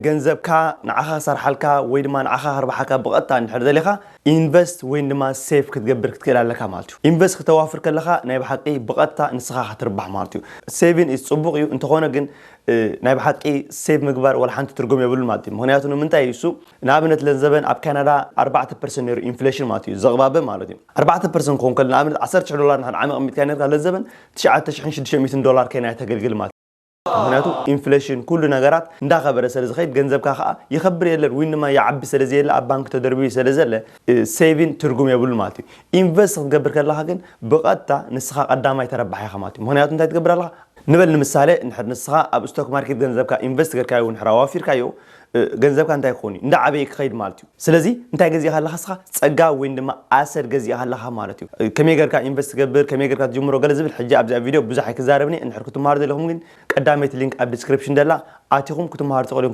ገንዘብካ ንዓኻ ክሰርሓልካ ወይ ድማ ንዓኻ ከርብሓካ ብቐጥታ እንድሕር ደሊኻ ኢንቨስት ወይ ድማ ሴቭ ክትገብር ክትክእል ኣለካ ማለት እዩ። ኢንቨስት ክተዋፍር ከለኻ ናይ ብሓቂ ብቐጥታ ንስኻ ክትርባሕ ማለት እዩ። ሴቪን ኢዝ ጽቡቕ እዩ፣ እንተኾነ ግን ናይ ብሓቂ ሴቭ ምግባር ወላ ሓንቲ ትርጉም የብሉን ማለት እዩ። ምክንያቱ ንምንታይ እዩ እሱ? ንኣብነት ለንዘበን ኣብ ካናዳ ኣርባዕተ ፐርሰንት ነይሩ ኢንፍሌሽን ማለት እዩ፣ ዘቕባበ ማለት እዩ። ኣርባዕተ ፐርሰንት ክኸውን ከሎ ንኣብነት ዓሰርተ ሽሕ ዶላር ንሓደ ዓመት ኣቐሚጥካ ነርካ ለንዘበን ትሽዓተ ሽሕን ሽዱሽተ ሚእትን ዶላር ከይና ተገልግል ማለት እዩ። ምክንያቱ ኢንፍሌሽን ኩሉ ነገራት እንዳኸበረ ስለ ዝኸይድ ገንዘብካ ከዓ ይኸብር የለን ወይ ድማ ይዓቢ ስለ ዘየለ ኣብ ባንክ ተደርብዩ ስለ ዘለ ሴቪን ትርጉም የብሉ ማለት እዩ። ኢንቨስት ክትገብር ከለካ ግን ብቐጥታ ንስኻ ቀዳማይ ተረባሕ ኢኻ ማለት እዩ። ምክንያቱ እንታይ ትገብር ኣለካ? ንበል ንምሳሌ እንድሕር ንስኻ ኣብ ስቶክ ማርኬት ገንዘብካ ኢንቨስት ገርካዮ እንድሕር ኣዋፊርካዮ ገንዘብካ እንታይ ክኸውን እዩ? እንዳዓበየ ክኸይድ ማለት እዩ። ስለዚ እንታይ ገዚእካ ኣለካ ንስኻ? ጸጋ ወይ ድማ ኣሰድ ገዚእካ ኣለካ ማለት እዩ። ከመይ ገርካ ኢንቨስት ትገብር፣ ከመይ ገርካ ትጅምሮ ገለ ዝብል ሕጂ ኣብዚኣ ቪድዮ ብዙሕ ኣይክዛረብን እየ። እንድሕር ክትመሃሩ ዘለኹም ግን ቀዳመይቲ ሊንክ ኣብ ዲስክሪፕሽን ደላ ኣቲኹም ክትመሃሩ ትኽእሉ ኢኹም።